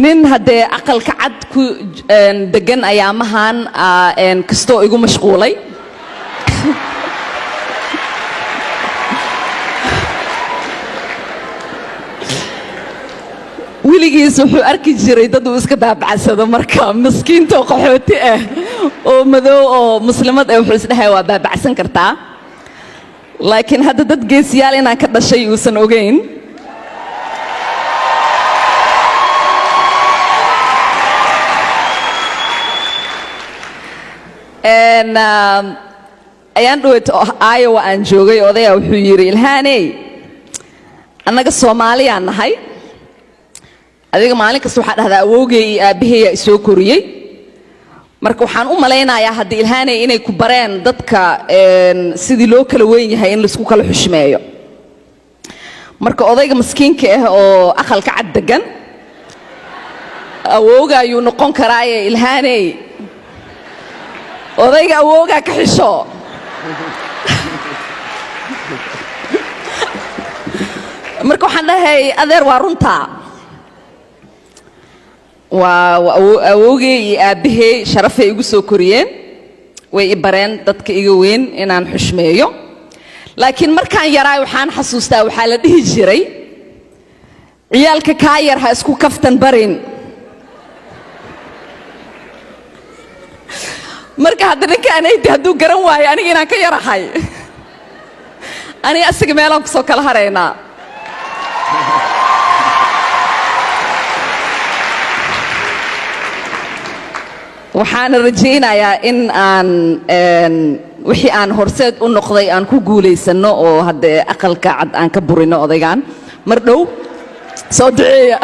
Nin haddee aqalka cad ku degan ayaamahan kastoo igu mashquulay. Weligiis wuxuu arki jiray dad uu iska baabacsado. Marka miskiinta oo qaxooti ah oo madow oo muslimad ah, wuxuu isdhahay waa baabacsan kartaa, laakiin hadda dad geesiyaal inaan ka dhashay uusan ogeyn. Ayaan dhaweyt Iowa aan joogay, odayaa wuxuu yidhi, "Ilhaaney, annaga Soomaaliyaan nahay. Adiga maalin kasta waxaa dhahdaa awowgay iyo aabbaheeyaa isoo koriyey. Marka waxaan u malaynayaa haddii, Ilhaaney, inay ku bareen dadka sidii loo kala weyn yahay in laisku kala xushmeeyo." Marka odayga maskiinka ah oo aqalka cad degan awowga ayuu noqon karaaye, Ilhaaney, odayga awowgaa ka xisho. Marka waxaan dhahay, "Adeer, waa runtaa, waa awowgay iyo aabbahey sharafay igu soo koriyeen, way i bareen dadka iga weyn inaan xushmeeyo. Laakiin markaan yaraay, waxaan xasuustaa waxaa la dhihi jiray, ciyaalka kaa yar ha isku kaftan barin." Marka hadda ninkaanaydi hadduu garan waayo aniga inaan ka yarahay, aniga asiga meelaan ku soo kala haraynaa. Waxaana rajaynayaa in aan wixii aan horseed u noqday aan ku guulaysanno oo haddee aqalka cad aan ka burino odaygan mar dhow. Soo duceeya.